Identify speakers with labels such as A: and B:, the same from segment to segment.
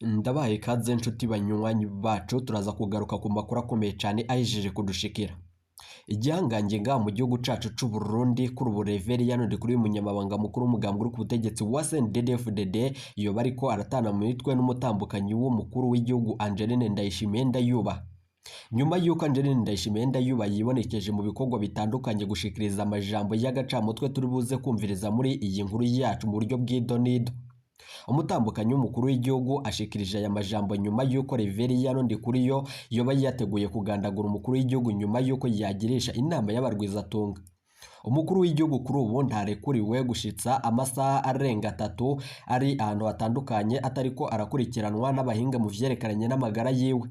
A: Ndabahaye ikaze nshuti banywanyi bacu, turaza kugaruka ku makuru akomeye cane ahejeje kudushikira. Igihangange ngaha mu gihugu cacu c'u Burundi kuri ubu Reverien Ndikuriyo umunyamabanga mukuru w'umugambwe uri ku butegetsi wa CNDD-FDD yoba ariko aratana mu mitwe n'umutambukanyi w'umukuru w'igihugu Angeline Ndayishimiye Ndayuba. Nyuma y'uko Angeline Ndayishimiye Ndayuba yibonekeje mu bikorwa bitandukanye gushikiriza amajambo y'agacamutwe turi buze kumviriza muri iyi nkuru yacu mu buryo bw'idonido. Umutambukanyi w'umukuru w'igihugu ashikirije aya majambo nyuma y'uko Reverien Ndikuriyo yoba yateguye kugandagura umukuru w'igihugu nyuma y'uko yagirisha inama y'abarwizatunga. Umukuru w'igihugu kuri ubu ntarekuriwe gushitsa amasaha arenga atatu ari ahantu hatandukanye atariko arakurikiranwa n'abahinga mu vyerekeranye n'amagara yiwe.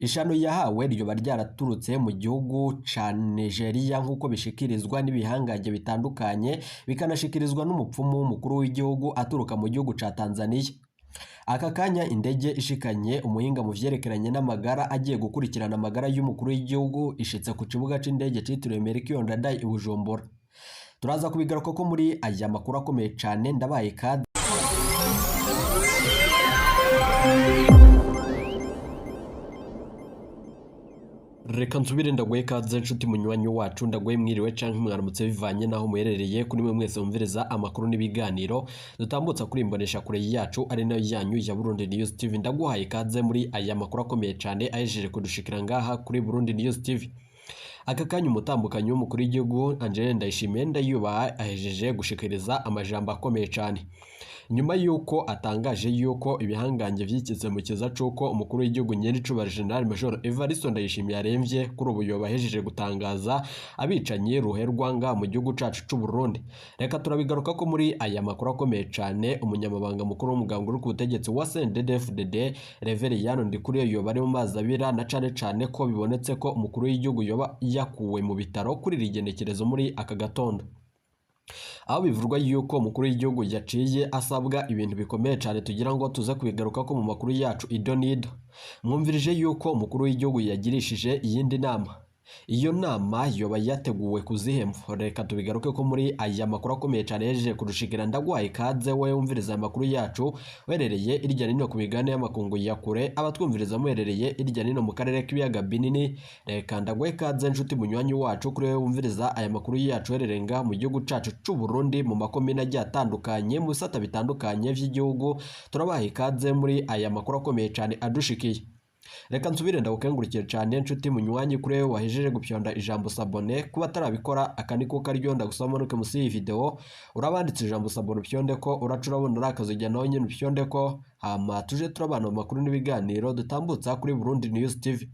A: Ishano yahawe ryoba ryaraturutse mu gihugu ca Nigeria nk'uko bishikirizwa n'ibihangange bitandukanye bikanashikirizwa n'umupfumu w'umukuru w'igihugu aturuka mu gihugu ca Tanzania. Aka kanya indege ishikanye umuhinga mu vyerekeranye n'amagara agiye gukurikirana amagara y'umukuru w'igihugu ishitse ku kibuga c'indege citiriwe Melchior Ndadaye i Bujumbura. Turaza kubigaruka ko muri aya makuru akomeye cane. Ndabaye ikaze. Reka nsubire ndaguhe ikaze nshuti munywanyi wacu, ndaguhe mwiriwe canke mwaramutse bivanye naho muherereye. Kuri mwe mwese mumviriza amakuru n'ibiganiro dutambutsa kuri imbonesha kure yacu ari nayo yanyu ya Burundi News TV, ndaguhaye ikaze muri aya makuru akomeye cane ahejeje kudushikira ngaha kuri Burundi News TV. Aka kanya umutambukanyi w'umukuru w'igihugu Angeline Ndayishimiye Ndayubaha ahejeje gushikiriza amajambo akomeye cane nyuma y'uko atangaje y'uko ibihangange vyikize mu kiza c'uko umukuru w'igihugu nyenicubahiro General Major Evariste Ndayishimiye aremvye. Kuri ubu yoba ahejeje gutangaza abicanyi ruherwa ngaha mu gihugu cacu c'u Burundi. Reka turabigaruka ko muri aya makuru akomeye cane. Umunyamabanga mukuru w'umugambwe uri ku butegetsi wa CNDD-FDD Reverien Ndikuriyo yoba ari mu mazi abira, na cane cane ko bibonetse ko umukuru w'igihugu yoba yakuwe mu bitaro kuri iri genekerezo muri aka gatondo, aho bivurwa yuko umukuru w'igihugu yaciye asabwa ibintu bikomeye cyane tugira ngo tuze kubigaruka ko mu makuru yacu idonido. Mwumvirije yuko umukuru w'igihugu yagirishije iyindi nama. Iyo nama yoba yateguwe kuzihemvo. Reka tubigaruke ko muri aya makuru akomeye cyane yejeje kurushikira. Ndaguhaye ikaze wowe wumviriza aya makuru yacu werereye irya nino ku migabane y'amakungu ya kure, abatwumviriza muherereye irya nino mu karere k'ibiyaga binini. Reka ndaguhe ikaze nshuti munywanyi wacu kuri wowe wumviriza aya makuru yacu werereye ngaha mu gihugu cacu c'u Burundi mu makomine agiye atandukanye mu bisata bitandukanye vy'igihugu. Turabaha ikaze muri aya makuru akomeye cyane adushikiye. Reka nsubire ndagukengurukire cyane nshuti munywanyi kuri wewe wahejeje gupyonda ijambo s'abonner. Kuba atarabikora aka ni ko karyo ndagusaba manuke musi y'iyi video urabanditse ijambo s'abonner upyonde ko uraca urabona ari akazujya nawe nyine upyonde ko, hama tuje turabana mu makuru n'ibiganiro dutambutsa kuri Burundi News TV.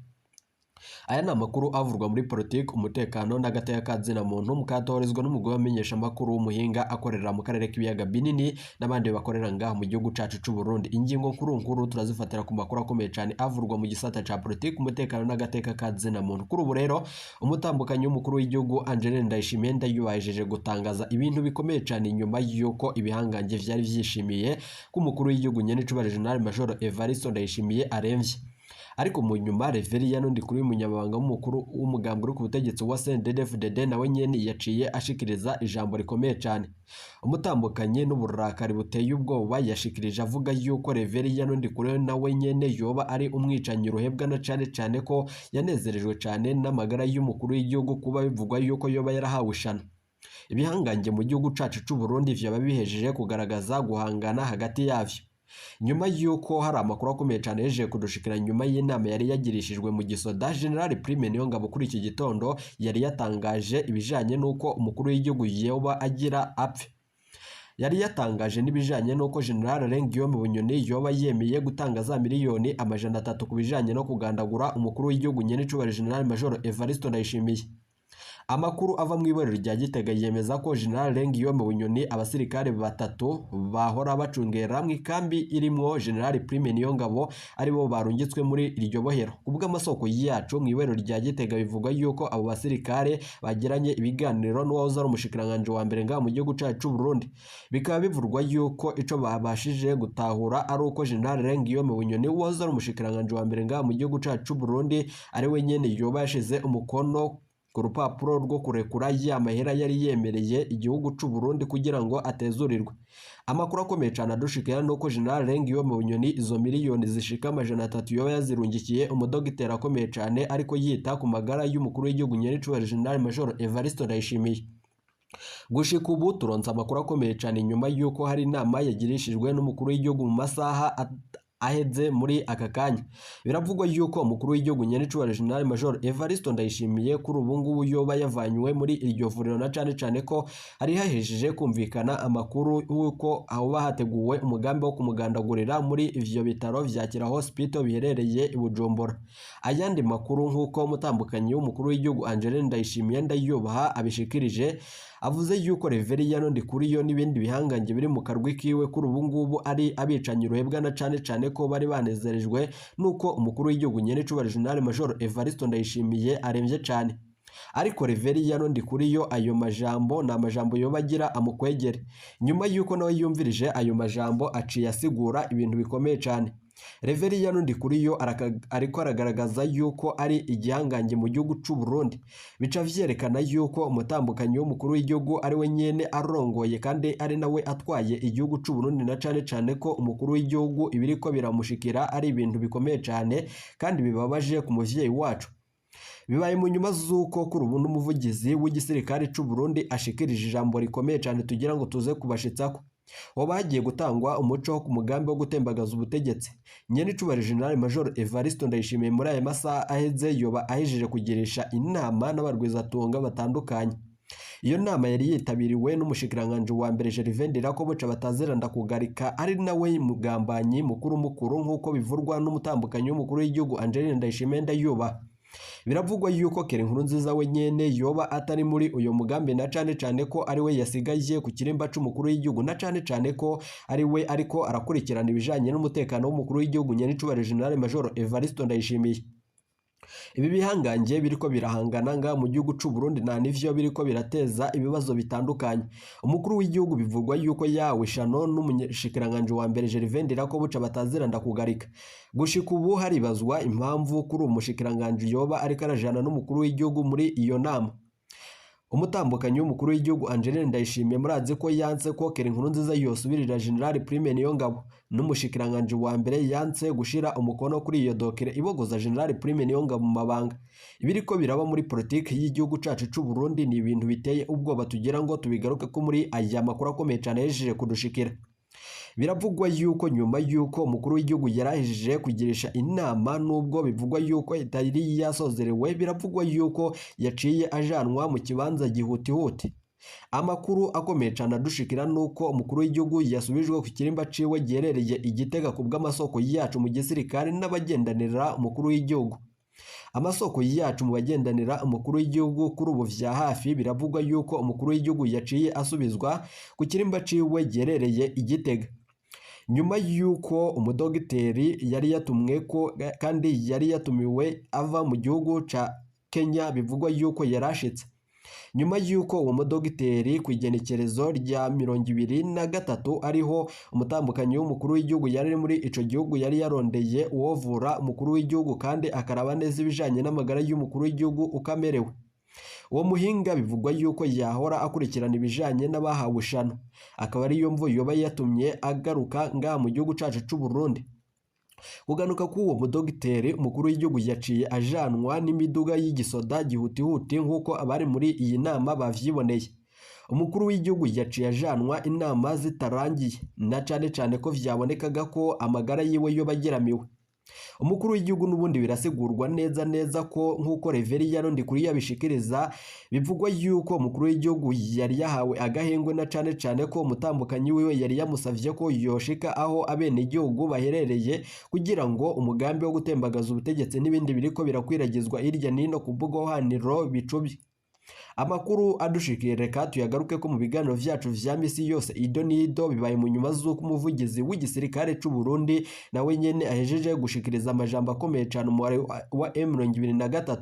A: Aya ni amakuru avurwa muri politiki, umutekano n'agateka ka muntu, mukatoherezwa n'umugore wamenyesha amakuru w'umuhinga akorera mu karere k'ibiyaga binini n'abandi bakorera ngaha mu gihugu cacu c'u Burundi. Ingingo nkuru nkuru turazifatira ku makuru akomeye cane avurwa mu gisata ca politiki, umutekano n'agateka ka muntu. Kuri ubu rero umutambukanyi w'umukuru w'igihugu Angeline Ndayishimiye Ndayubahejeje gutangaza ibintu bikomeye cane nyuma y'uko ibihangange vyari vyishimiye ko umukuru w'igihugu nyenicubahiro General Major Evariste Ndayishimiye aremvye. Ariko mu nyuma Reverien Ndikuriyo umunyamabanga w'umukuru w'umugambwe uri ku butegetsi wa CNDD-FDD nawe nyene yaciye ashikiriza ijambo rikomeye cane. Umutambukanyi n'uburakari buteye ubwoba yashikirije avuga yuko Reverien Ndikuriyo nawe nyene yoba ari umwicanyi ruhebwa, na cane cane ko yanezerejwe cane n'amagara y'umukuru w'igihugu kuba bivugwa yuko yoba yarahawe ishano. Ibihangange mu gihugu cacu c'u Burundi vyaba bihejeje kugaragaza guhangana hagati yavyo nyuma y'uko hari amakuru akomeye cyane yejeje kudushikira nyuma y'inama yari yagirishijwe mu gisoda. General Prime Niyongabo kuri iki gitondo yari yatangaje ibijanye n'uko umukuru w'igihugu yoba agira apfe. Yari yatangaje n'ibijanye n'uko General Guillaume Bunyoni yoba yemeye gutanga za miliyoni 300 ku bijanye no kugandagura umukuru w'igihugu nyenicubahiro General Major Evariste Ndayishimiye. Amakuru ava mu iborero rya Gitega yemeza ko General Guillaume Bunyoni abasirikare batatu bahora bacungera mu ikambi irimwo General Prime Niyongabo aribo barungitswe muri iryo bohero. Kubw'amasoko yacu mu iborero rya Gitega bivugwa yuko abo basirikare bagiranye ibiganiro n'uwahoze ari umushikiranganje wa mbere ngaha mu gihugu cacu c'u Burundi. Bikaba bivugwa yuko ico babashije gutahura ari uko General Guillaume Bunyoni uwahoze ari umushikiranganje wa mbere ngaha mu gihugu cacu c'u Burundi ari we nyene yoba yashize umukono ku rupapuro rwo kurekura ya mahera yari yemereye igihugu c'u Burundi kugira ngo atezurirwe. Amakuru akomeye cane adushikira nuko General Guillaume Bunyoni izo miliyoni zishika 300 yoba yazirungikiye umudogiteri akomeye cane ariko yita ku magara y'umukuru w'igihugu nyenicubahiro General Major Evariste Ndayishimiye. Gushika ubu turonse amakuru akomeye cane inyuma y'uko hari inama yagirishijwe n'umukuru w'igihugu mu masaha aheze muri aka kanya. Biravugwa yuko umukuru w'igihugu nyenicubahiro General Major Evariste Ndayishimiye kuri ubu ngubu yoba yavanywe muri iryo vuriro, na cane cane ko hari hahejije kumvikana amakuru y'uko hoba hateguwe umugambi wo kumugandagurira muri ivyo bitaro vya Kira Hospital biherereye i Bujumbura. Ayandi makuru nk'uko umutambukanyi w'umukuru w'igihugu Angeline Ndayishimiye Ndayubaha abishikirije, avuze yuko Reveriyano Ndikuriyo n'ibindi bihangange biri mu karwi kiwe kuri ubu ngubu ari abicanyi ruhebwa, na cane cane ko bari banezerejwe nuko umukuru w'igihugu nyenicubahiro General Major Evariste Ndayishimiye aremvye cane. Ariko Reveriyano Ndikuriyo ayo majambo ni amajambo yoba agira amukwegere. Nyuma yuko nawe yumvirije ayo majambo aciye asigura ibintu bikomeye cane. Reveriyano Ndikuriyo ariko aragaragaza yuko ari igihangange mu gihugu c'u Burundi, bica vyerekana yuko umutambukanyi w'umukuru w'igihugu ari we nyene arongoye kandi ari nawe atwaye igihugu c'u Burundi, na cane cane ko umukuru w'igihugu ibiriko biramushikira ari ibintu bikomeye cane kandi bibabaje ku muvyeyi wacu. Bibaye mu nyuma z'uko kuri ubu n'umuvugizi w'igisirikare c'u Burundi ashikirije ijambo rikomeye cane tugira ngo tuze kubashitsako. Hoba hagiye gutangwa umuco ku mugambi wo gutembagaza ubutegetsi. Nyenicubahiro General Major Evariste Ndayishimiye muri aya masaha aheze yoba ahejeje kugirisha inama n'abarwizatunga batandukanye. Iyo nama yari yitabiriwe n'umushikiranganji wa mbere Gervais Ndirakobuca bataziranda kugarika, ari nawe mugambanyi mukuru mukuru nk'uko bivurwa n'umutambukanyi w'umukuru w'igihugu Angeline Ndayishimiye Ndayubaha. Biravugwa yuko Keri Nkurunziza we nyene yoba atari muri uyo mugambi, na cane cane ko ari we yasigaye ku kirimba c'umukuru w'igihugu, na cane cane ko ari we ariko arakurikirana ibijanye n'umutekano w'umukuru w'igihugu nyenicubahiro General Major Evariste Ndayishimiye. Ibi bihangange biriko birahangana nga mu gihugu c'u Burundi nta nivyo biriko birateza ibibazo bitandukanye. Umukuru w'igihugu bivugwa yuko yawe shano n'umushikiranganje wa mbere Gervais Ndirakobuca bataziranda kugarika. Gushika ubu haribazwa impamvu kuri umushikiranganje yoba ariko arajana n'umukuru w'igihugu muri iyo nama. Umutambukanyi w'umukuru w'igihugu Angeline Ndayishimiye murazi ko yanse ko Keri Nkurunziza yosubirira General Prime Niyongabo, n'umushikiranganje wa mbere yanse gushira umukono kuri iyo dokere ibogoza General Prime Niyongabo mu mabanga. Ibiriko biraba muri politiki y'igihugu cacu c'u Burundi ni ibintu biteye ubwoba tugira ngo tubigaruke ko muri aya makuru akomeye cane yejeje kudushikira. Biravugwa yuko nyuma yuko umukuru w'igihugu yarahejije kugirisha inama, nubwo bivugwa yuko itari yasozerewe, biravugwa yuko yaciye ajanwa mu kibanza gihutihuti. Amakuru akomeye cane adushikira nuko umukuru w'igihugu yasubijwe ku kirimba ciwe giherereye i Gitega ku bw'amasoko yacu mu gisirikare n'abagendanira umukuru w'igihugu. Amasoko yacu mu bagendanira umukuru w'igihugu kuri ubu vya hafi, biravugwa yuko umukuru w'igihugu yaciye asubizwa ku kirimba ciwe giherereye i Gitega. Nyuma yuko umudogiteri yari yatumwe ko kandi yari yatumiwe ava mu gihugu ca Kenya, bivugwa yuko yarashitse. Nyuma yuko uwo mudogiteri ku igenekerezo rya 23 ariho umutambukanyi w'umukuru w'igihugu yari muri ico gihugu yari yarondeye uwovura umukuru w'igihugu kandi akaraba neza ibijanye n'amagara y'umukuru w'igihugu ukamerewe. Uwo muhinga bivugwa yuko yahora akurikirana ibijanye n'abahawe ishano, akaba ariyo mvo yoba yatumye agaruka ngaha mu gihugu cacu c'u Burundi. Kuganuka k'uwo mudogiteri, umukuru w'igihugu yaciye ajanwa n'imiduga y'igisoda gihutihuti nk'uko abari muri iyi nama bavyiboneye. Umukuru w'igihugu yaciye ajanwa inama zitarangiye, na cane cane ko vyabonekaga ko amagara yiwe yoba ageramiwe. Umukuru w'igihugu n'ubundi birasigurwa neza neza ko nk'uko Reveriyano Ndikuriyo yabishikiriza, bivugwa yuko umukuru w'igihugu yari yahawe agahengwe na cane cane ko umutambukanyi wiwe yari yamusavye ko yoshika aho abenegihugu baherereye kugira ngo umugambi wo gutembagaza ubutegetsi n'ibindi biriko birakwiragizwa hirya n'ino ku mbuga hwaniro bicubye. Amakuru adushikiye reka tuyagaruke ko mu biganiro vyacu vya misi yose ido n'ido. Bibaye mu nyuma z'uko umuvugizi w'igisirikare c'u Burundi nawe nyene ahejeje gushikiriza amajambo akomeye cane umubare wa M23.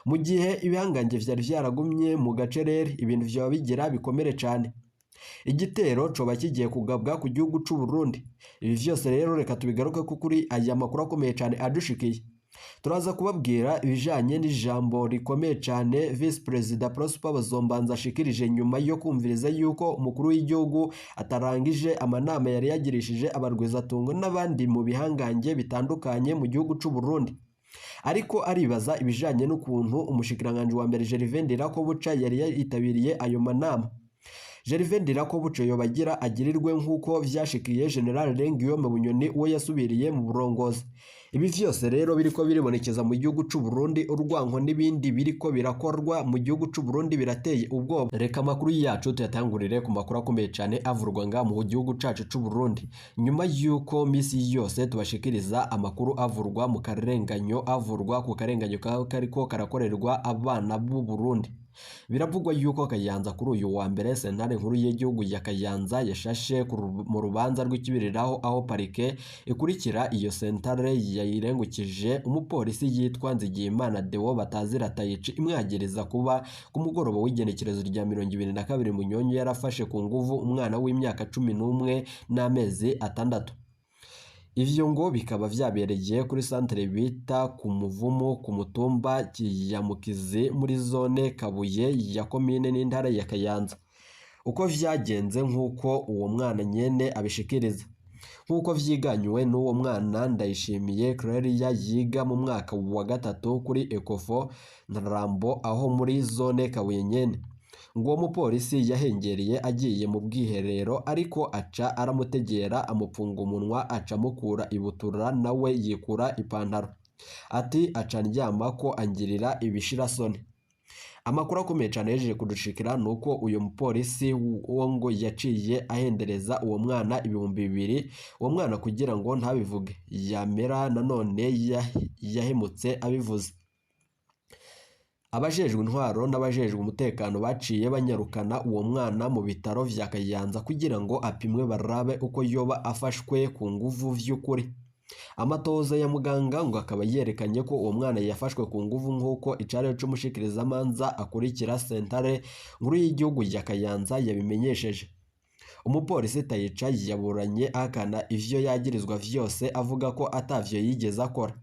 A: Mu gihe ibihangange vyari vyaragumye mu gacerere, ibintu vyoba bigira bikomere cane. Igitero coba kigiye kugabwa ku gihugu c'u Burundi. Ibi vyose rero reka tubigaruke ko kuri aya makuru akomeye cane adushikiye. Turaza kubabwira ibijanye n'ijambo rikomeye cane Vice Perezida Prosper Bazombanza ashikirije nyuma yo kumviriza yuko umukuru w'igihugu atarangije amanama yari yagirishije abarwizatungo n'abandi mu bihangange bitandukanye mu gihugu c'u Burundi. Ariko aribaza ibijanye n'ukuntu umushikiranganje wa mbere Gervais Ndirakobuca yari yitabiriye ayo manama. Gervais Ndirakobuca yobagira agirirwe nk'uko vyashikiye General Guillaume Bunyoni uwo yasubiriye mu burongozi. Ibi vyose rero biriko biribonekeza mu gihugu c'u Burundi, urwanko n'ibindi biriko birakorwa mu gihugu c'u Burundi birateye ubwoba. Reka amakuru yacu tuyatangurire ku makuru akomeye cane avurwa nga mu gihugu cacu c'u Burundi. Nyuma y'uko misi yose tubashikiriza amakuru avurwa mu karenganyo, avurwa ku karenganyo kariko karakorerwa abana b'u Burundi. Biravugwa yuko Kayanza kuri uyu wa mbere sentare nkuru y'igihugu ya Kayanza yashashe mu rubanza rw'ikibiriraho aho parike ikurikira iyo sentare yayirengukije umupolisi yitwa Nzigiyimana Deo batazira Tayici imwagiriza kuba ku mugoroba w'igenekerezo rya 22 Munyonyo yarafashe ku nguvu umwana w'imyaka 11 n'amezi 6. Ivyo ngo bikaba vyabereye kuri santere bita ku Muvumu ku mutumba Kiyamukizi muri zone Kabuye ya komine n'intara ya Kayanza. Uko vyagenze nk'uko uwo mwana nyene abishikiriza, nk'uko vyiganywe n'uwo mwana Ndayishimiye Claria yiga mu mwaka wa 3 kuri Ecofo Ntarambo aho muri zone Kabuye nyene. Ngo mupolisi yahengereye agiye mu bwiherero ariko aca aramutegera amupfunga umunwa aca amukura ibutura nawe yikura ipantaro. Ati aca ndyama ko angirira ibishirasoni. Amakuru akomeye cane yejeje kudushikira nuko uyu mupolisi wo ngo yaciye ahendereza uwo mwana 2000 uwo mwana kugira ngo ntabivuge, yamera nanone yahemutse abivuze. Abajejwe intwaro n'abajejwe umutekano baciye banyarukana uwo mwana mu bitaro vya Kayanza kugira ngo apimwe barabe uko yoba afashwe ku nguvu vy'ukuri. Amatoza ya muganga ngo akaba yerekanye ko uwo mwana yafashwe ku nguvu nk'uko icare c'umushikirizamanza akurikira sentare nkuru y'igihugu ya Kayanza yabimenyesheje. Umupolisi Tayica yaburanye ahakana ivyo yagirizwa vyose avuga ko atavyo yigeze akora.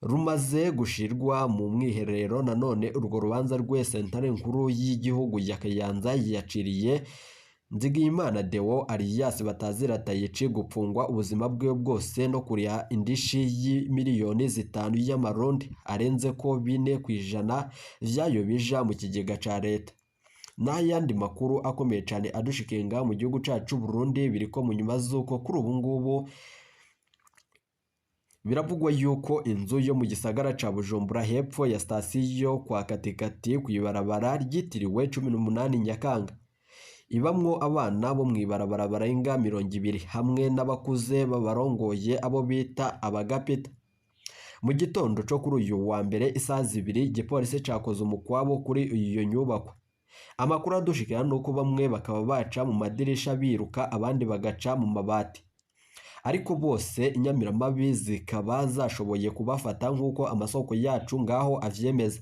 A: Rumaze gushirwa mu mwiherero nanone urwo rubanza rwe sentare nkuru y'igihugu ya Kayanza yaciriye Nzigiyimana Deo alias Batazira Tayici gupfungwa ubuzima bwe bwose no kuriha indishi y'imiliyoni 5 y'amarundi arenze ko 4% vyayo bija mu kigega ca leta. N'ayandi makuru akomeye cane adushikenga mu gihugu cacu Burundi biriko mu nyuma z'uko kuri ubu ngubu biravugwa yuko inzu yo mu gisagara ca Bujumbura hepfo ya sitasiyo kwa Katikati kw'ibarabara ryitiriwe 18 Nyakanga ibamwo abana bo mw'ibarabara barenga 20 hamwe n'abakuze babarongoye abo bita abagapita. Mu gitondo co kuri uyu wa mbere isaha 2 igipolisi cakoze umukwabo kuri iyo nyubakwa. Amakuru adushikira nuko bamwe bakaba baca mu madirisha biruka abandi bagaca mu mabati, ariko bose inyamiramabi zikaba zashoboye kubafata nk'uko amasoko yacu ngaho avyemeza.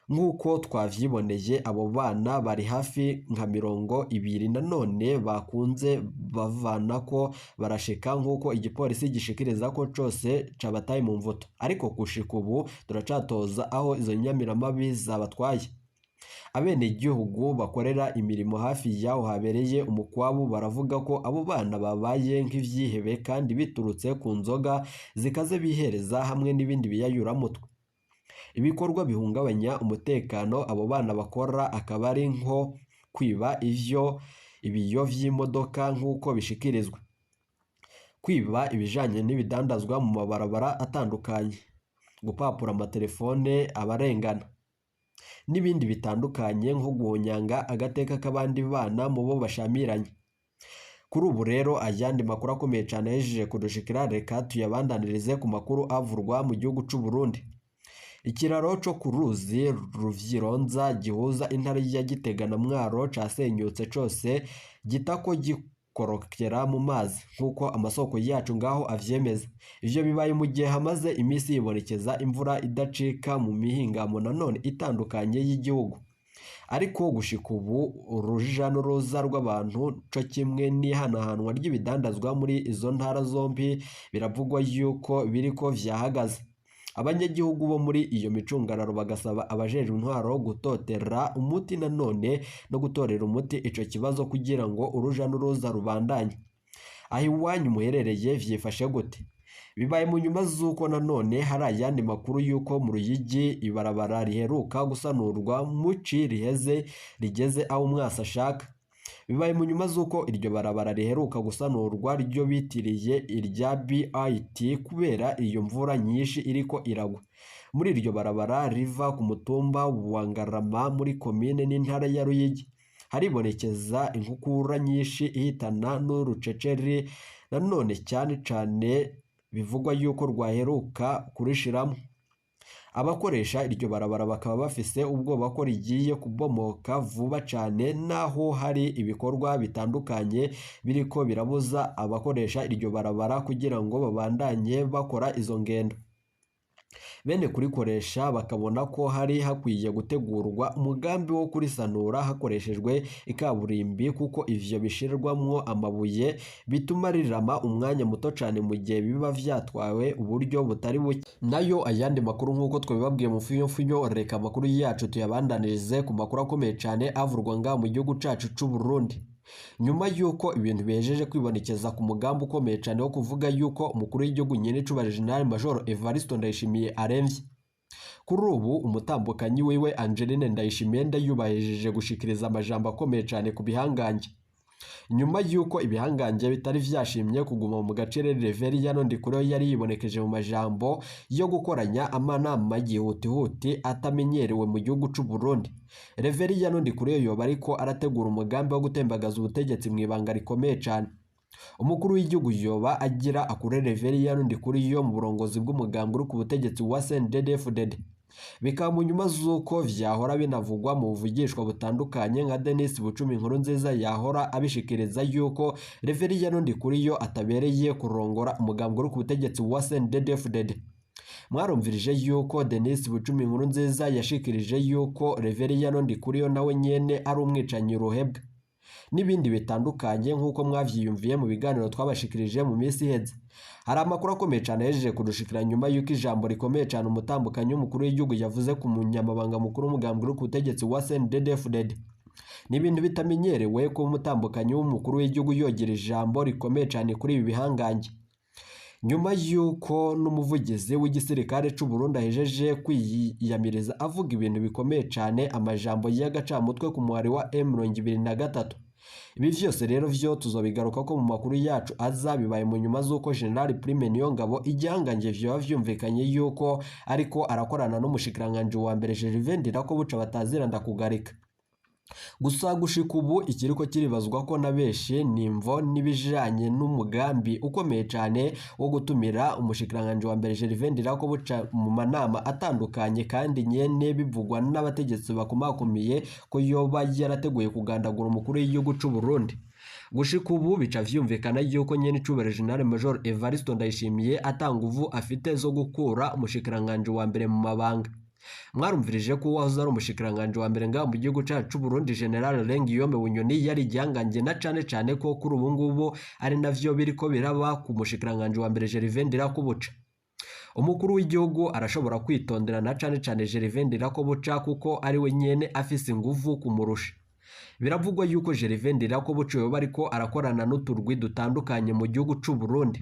A: Nk'uko twavyiboneye abo bana bari hafi nka 20 nanone bakunze bavana ko barashika nk'uko igipolisi gishikiriza ko cose cabataye mu mvuto, ariko gushika ubu turacatoza aho izo nyamiramabi zabatwaye. Abenegihugu bakorera imirimo hafi y'aho habereye umukwabu baravuga ko abo bana babaye nk'ivyihebe kandi biturutse ku nzoga zikaze bihereza hamwe n'ibindi biyayuramutwe. Ibikorwa bihungabanya umutekano abo bana bakora akaba ari nko kwiba ivyo ibiyo vy'imodoka nk'uko bishikirizwa, kwiba ibijanye n'ibidandazwa mu mabarabara atandukanye, gupapura amatelefone abarengana n'ibindi bitandukanye nko guhonyanga agateka k'abandi bana mu bo bashamiranye. Kuri ubu rero ayandi makuru akomeye cyane yahejeje kudushikira, reka tuyabandanirize ku makuru avurwa mu gihugu c'u Burundi. Ikiraro co ku ruzi Ruvyironza gihuza intara ya Gitega na Mwaro casenyutse cose gitako gikorokera mu mazi nk'uko amasoko yacu ngaho avyemeza. Ivyo bibaye mu gihe hamaze iminsi yibonekeza imvura idacika mu mihingamo nanone itandukanye y'igihugu. Ariko gushika ubu uruja n'uruza rw'abantu co kimwe n'ihanahanwa ry'ibidandazwa muri izo ntara zombi biravugwa yuko biriko vyahagaze. Abanyagihugu bo muri iyo micungararo bagasaba abajejwe intwaro gutotera umuti nanone no gutorera umuti ico kibazo kugira ngo uruja n'uruza rubandanye. Aho iwanyu muherereye vyifashe gute? Bibaye mu nyuma z'uko nanone hari ayandi makuru y'uko mu Ruyigi ibarabara riheruka gusanurwa muci riheze rigeze aho umwasi ashaka. Bibaye mu nyuma z'uko iryo barabara riheruka gusanurwa ryo bitiriye irya BIT kubera iyo mvura nyinshi iriko iragwa. Muri iryo barabara riva ku mutumba wa Ngarama muri komine n'intara ya Ruyigi haribonekeza inkukura nyinshi ihitana n'uruceceri nanone cyane cyane bivugwa yuko rwaheruka kurishiramo. Abakoresha iryo barabara bakaba bafise ubwoba ko rigiye kubomoka vuba cane, naho hari ibikorwa bitandukanye biriko birabuza abakoresha iryo barabara kugira ngo babandanye bakora izo ngendo. Bene kurikoresha bakabona ko hari hakwiye gutegurwa umugambi wo kurisanura hakoreshejwe ikaburimbi, kuko ivyo bishirwamwo amabuye bituma rirama umwanya muto cane mu gihe biba vyatwawe uburyo butari buke. Nayo ayandi makuru nk'uko twabibabwiye mu funyofunyo, reka amakuru yacu tuyabandanirize ku makuru akomeye cane avurwa ngaha mu gihugu cacu c'u Burundi. Nyuma y'uko ibintu bihejeje kwibonekeza ku mugambi ukomeye cyane wo kuvuga yuko umukuru w'igihugu nyenecubahiro General Major Evariste Ndayishimiye aremvye, kuri ubu umutambukanyi wiwe Angeline Ndayishimiye ndayubahirije gushikiriza amajambo akomeye cyane ku bihangange. Nyuma y'uko ibihangange bitari vyashimye kuguma mu gacerere, Reveriyano Ndikuriyo yari yibonekeje mu majambo yo gukoranya amanama yihutihuti atamenyerewe mu gihugu c'u Burundi. Reveriyano Ndikuriyo yoba ariko arategura umugambi wo gutembagaza ubutegetsi mu ibanga rikomeye cane. Umukuru w'igihugu yoba agira akure Reveriyano Ndikuriyo mu burongozi bw'umugambi uri ku butegetsi wa CNDD-FDD. Bikaba mu nyuma z'uko vyahora binavugwa mu buvugishwa butandukanye nka Denis Bucumi Nkurunziza yahora abishikiriza yuko Reveriyano Ndikuriyo atabereye kurongora umugambi uri ku butegetsi wa CNDD-FDD. Mwarumvirije yuko Denis Bucumi Nkurunziza yashikirije yuko Reveriyano Ndikuriyo nawe nyene ari umwicanyi ruhebwa n'ibindi bitandukanye nk'uko mwavyiyumviye mu biganiro twabashikirije mu minsi iheze. Hari amakuru akomeye cyane yahejeje kudushikira nyuma y'uko ijambo rikomeye cyane umutambukanyi w'umukuru w'igihugu yavuze ku munyamabanga mukuru w'umugambi uri ku butegetsi wa CNDD-FDD. Ni ibintu bitamenyerewe ko umutambukanyi w'umukuru w'igihugu yogera ijambo rikomeye cyane kuri ibi bihangange. Nyuma y'uko n'umuvugizi w'igisirikare c'u Burundi ahejeje kwiyamiriza avuga ibintu bikomeye cyane, amajambo y'agacamutwe ku muhari wa M23. Ibi vyose rero vyo tuzobigaruka ko mu makuru yacu aza. Bibaye mu nyuma z'uko General Prime Niyongabo igihangange vyoba vyumvikanye yuko ariko arakorana n'umushikiranganje wa mbere Gervais Ndirakobuca batazira ndakugarika. Gusa gushika ubu ikiriko kiribazwa ko na benshi nimvo n'ibijanye n'umugambi ukomeye cane wo gutumira umushikiranganje wa mbere Gervais Ndirakobuca mu manama atandukanye, kandi nyene bivugwa n'abategetsi bakomakomeye ko yoba yarateguye kugandagura umukuru w'igihugu c'u Burundi. Gushika ubu bica vyumvikana yuko nyene icubahiro General Major Evariste Ndayishimiye atanga uvu afite zo gukura umushikiranganje wa mbere mu mabanga. Mwarumvirije ko uwahoze ari umushikiranganje wa mbere ngaha mu gihugu cacu c'u Burundi General Guillaume Bunyoni yari igihangange, na cane cane ko kuri ubu ngubu ari navyo biriko biraba ku mushikiranganje wa mbere Gervais Ndirakobuca. Umukuru w'igihugu arashobora kwitondera na cane cane Gervais Ndirakobuca kuko ari we nyene afise inguvu kumurusha. Biravugwa yuko Gervais Ndirakobuca yoba ariko arakorana n'uturwi dutandukanye mu gihugu c'u Burundi.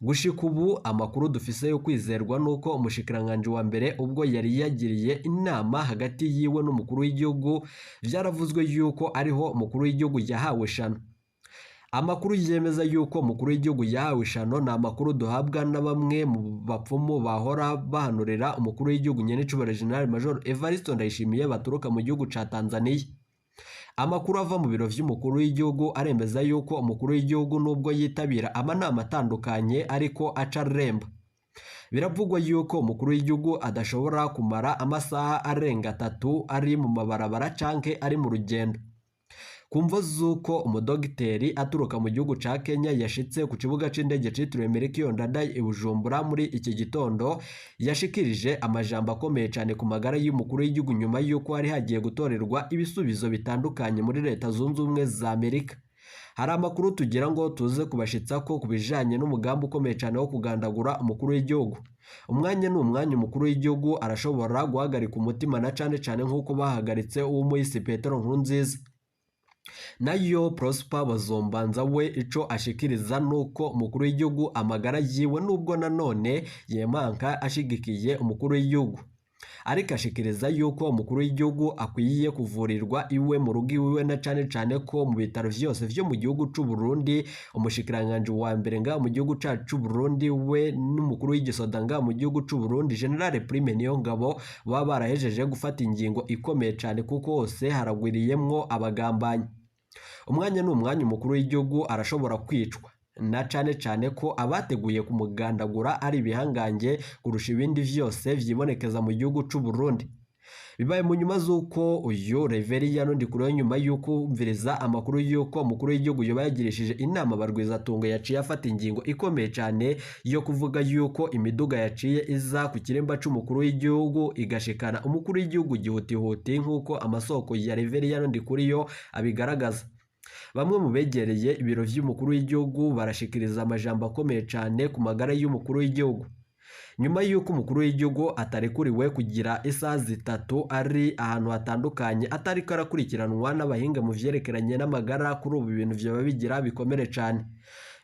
A: Gushika ubu amakuru dufise yo kwizerwa nuko umushikiranganje wa mbere ubwo yari yagiriye inama hagati yiwe n'umukuru w'igihugu, vyaravuzwe yuko ariho umukuru w'igihugu yahawe shano. Amakuru yemeza yuko umukuru w'igihugu yahawe shano ni amakuru duhabwa na bamwe mu bapfumu bahora bahanurira umukuru w'igihugu nyenecubahiro General Major Evariste Ndayishimiye baturuka mu gihugu ca Tanzania. Amakuru ava mu biro vy'umukuru w'igihugu aremeza yuko umukuru w'igihugu nubwo yitabira amanama atandukanye ariko aca aremba. Biravugwa yuko umukuru w'igihugu adashobora kumara amasaha arenga 3 ari mu mabarabara canke ari mu rugendo. Kumvo z'uko umudogiteri aturuka mu gihugu ca Kenya yashitse ku kibuga c'indege citiriwe Melchior Ndadaye i Bujumbura muri iki gitondo, yashikirije amajambo akomeye cane ku magara y'umukuru w'igihugu nyuma y'uko hari hagiye gutorerwa ibisubizo bitandukanye muri Leta Zunze Ubumwe za Amerika. Hari amakuru tugira ngo tuze kubashitsa ko ku bijanye n'umugambi ukomeye cane wo kugandagura umukuru w'igihugu. Umwanya ni umwanya, umukuru w'igihugu arashobora guhagarika umutima na cane cane nk'uko bahagaritse uw'umuhisi Petero Nkurunziza. Nayo Prosper Bazombanza we ico ashikiriza nuko umukuru w'igihugu amagara yiwe, nubwo nanone yemanka ashigikiye umukuru w'igihugu, ariko ashikiriza yuko umukuru w'igihugu akwiye kuvurirwa iwe mu rugo iwiwe, na cane cane ko mu bitaro vyose vyo mu gihugu c'u Burundi umushikiranganji wa mbere ngaha mu gihugu cacu c'u Burundi we n'umukuru w'igisoda ngaha mu gihugu c'u Burundi General Prime Niyongabo baba barahejeje gufata ingingo ikomeye cane, kuko hose haragwiriyemwo abagambanyi. Umwanya ni umwanya, umukuru w'igihugu arashobora kwicwa, na cane cane ko abateguye kumugandagura ari ibihangange kurusha ibindi vyose vyibonekeza mu gihugu c'u Burundi. Bibaye mu nyuma z'uko uyu Reveriyano Ndikuriyo, nyuma y'uko umviriza amakuru y'uko umukuru w'igihugu yoba yagirishije inama Barwizatungo, yaciye afata ingingo ikomeye cane yo kuvuga yuko imiduga yaciye iza ku kiremba c'umukuru w'igihugu igashikana umukuru w'igihugu gihutihuti, nk'uko amasoko ya Reveriyano Ndikuriyo abigaragaza. Bamwe mu begereye ibiro vy'umukuru w'igihugu barashikiriza amajambo akomeye cane ku magara y'umukuru w'igihugu. Nyuma y'uko umukuru w'igihugu atarekuriwe kugira isaha 3 ari ahantu hatandukanye atariko arakurikiranwa n'abahinga mu vyerekeranye n'amagara, kuri ubu ibintu vyoba bigira bikomere cane.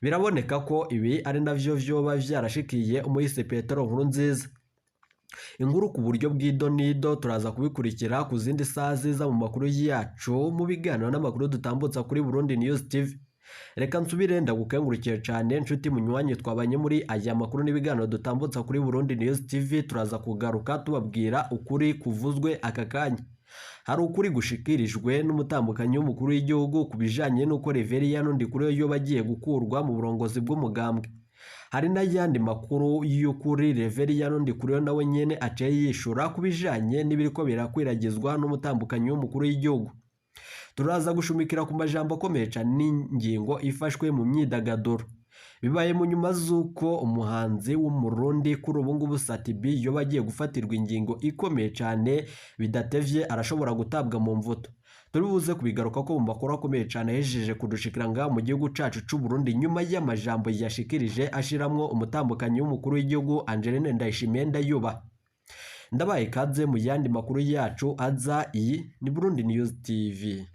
A: Biraboneka ko ibi ari navyo vyoba vyarashikiye umuhisi Petero Nkurunziza. Inkuru ku buryo bw'idonido turaza kubikurikira ku zindi saha ziza mu makuru yacu, mu biganiro n'amakuru dutambutsa kuri Burundi News TV. Reka nsubire ndagukengurukiye cane nshuti munywanyi twabanye muri aya makuru n'ibiganiro dutambutsa kuri Burundi News TV. Turaza kugaruka tubabwira ukuri kuvuzwe aka kanya. Hari ukuri gushikirijwe n'umutambukanyi w'umukuru w'igihugu ku bijanye n'uko Reveriyano Ndikuriyo yoba agiye gukurwa mu burongozi bw'umugambwe. Hari n'ayandi makuru y'ukuri Reveriyano Ndikuriyo nawe nyene aciye yishura ku bijanye n'ibiriko birakwiragizwa n'umutambukanyi w'umukuru w'igihugu. Turaza gushumikira ku majambo akomeye cane n'ingingo ifashwe mu myidagaduro. Bibaye mu nyuma z'uko umuhanzi w'Umurundi kuri ubu ngubu Sat-B yoba agiye gufatirwa ingingo ikomeye cane, bidatevye arashobora gutabwa mu mvuto. Turi buze kubigaruka ko mu makuru akomeye cane ahejeje kudushikira ngaha mu gihugu cacu c'u Burundi, nyuma y'amajambo yashikirije ashiramwo umutambukanyi w'umukuru w'igihugu Angeline Ndayishimiye Ndayuba. Ndabaye ikaze mu yandi makuru yacu aza. Iyi ni Burundi News TV.